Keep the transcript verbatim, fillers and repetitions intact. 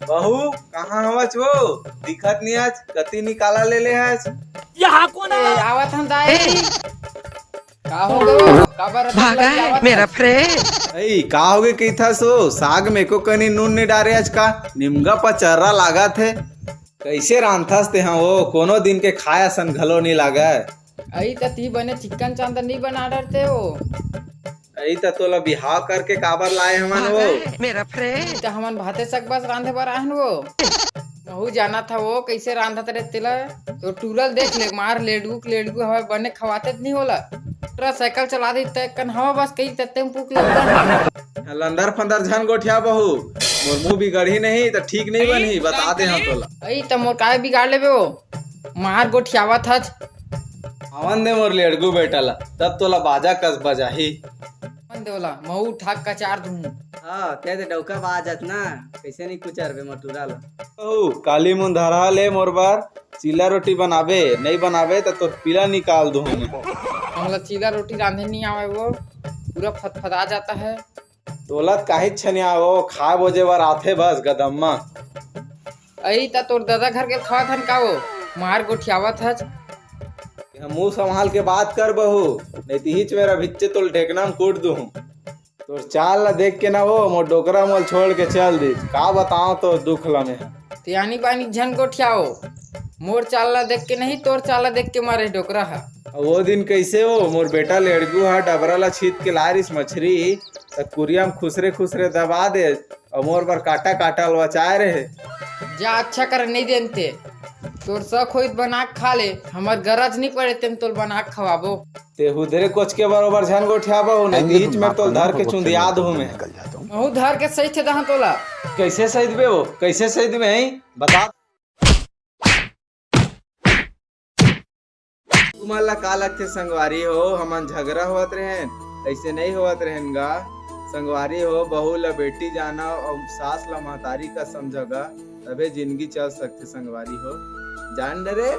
बहू, कहाँ हवच वो? दिखत नहीं आज, कति निकाला ले ले हच? यहाँ कौन ए, है? आवत हन दाई। का हो गए वो? काबर अतका भागा है लतियावत मेरा हस? फ्रेंड। अई, का होगे कहिथस वो? साग में एको कनी नून नहीं डारे आज का? निमगा पचर्रा लागत हे। कैसे रांधथस ते हाँ वो? कोनो दिन के खाया सन घलो नहीं लागे। अई त ती बने चिक्कन चांदन नहीं बना डरते हो। अई त तोला बिहाव करके काबर लाए हमन वो? भागा है मेरा फ्रेंड। त हमन भाते सग बस रांधे बर आहन वो। महू जानत हव वो कैसे रांधत रहे तेला। तो टूरल देख ले, मार लेडगू के लेडगू हवय, बने खवाते त नहीं होला। मोटरसाइकिल चला दी तय कन हवा बस कही तत्ते में पुक लगता है। लंदर फंदर झन गोठिया बहू, मोर मुंह बिगड़ही नहीं त ठीक नहीं बनही, बता दे हम तोला। अई त मोर काय बिगाड़ लेबे वो? मार गोठियावत हच। आवन दे मोर लेड़गू बेटा ला, तब तोला बाजा कस बजाही। आवन दे ओला, महू उठा के कचार दूं। हाँ, ते दे डौका बाजत ना, कैसे नहीं कुचरबे मोटूरा ला। बहू, काली मुंधरहा ले मोर बर चीला रोटी बनाबे, नहीं बनाबे त तोर पीला निकाल दूं मैं। हमला चीला रोटी रांधे नहीं आवे वो, पूरा फतफता जाता है। तोला त काहीच छनिया वो, खा बोजे बर आथे बस गदम्मा। अई त तोर दादा घर के खावत हन का वो? मार गोठियावत हच। मुंह संभाल के बात कर बहू, नहीं तिहीच मेरा भिच्चे तोल ढेकना में कूट दूं। तोर चाल ला देख के ना वो, मोर डोकरा मोल छोड़ के चल दी। का बताओ तो दुख ला मैं। ते आनी बानी झन गोठियाओ। मोर चाल ला देख के नहीं, तोर चाल ला देख के मारे डोकरा हा। अब वो दिन कैसे हो, मोर बेटा लेड़गू हा डबरा ला छीत के लारिस मछरी, त कुरिया में खुसरे खुसरे दबा दे, अउ मोर बर काटा काटा लवचाए रहे। जा अच्छा कर नहीं देन ते। तोर शौक होई त बना के खा ले, हमर गरज नहीं पड़े तेम तोल बना के खवाबो। ते हुदरे कोच के बरोबर झन गोठियाबो, नहीं तीच में तोल धर के चुंदिया दूं मैं। महू धर के सही थे दहा तोला। कैसे सही देबे वो, कैसे सही देबे हैं? बता। तुमन ला का लगथे संगवारी हो, हमन झगरा होवत रहेन? ऐसे नहीं होवत रहेन गा संगवारी हो। बहू ला बेटी जाना अउ सास ला महतारी का समझा गा, तभे जिंदगी चल सकथे संगवारी हो। जान डरे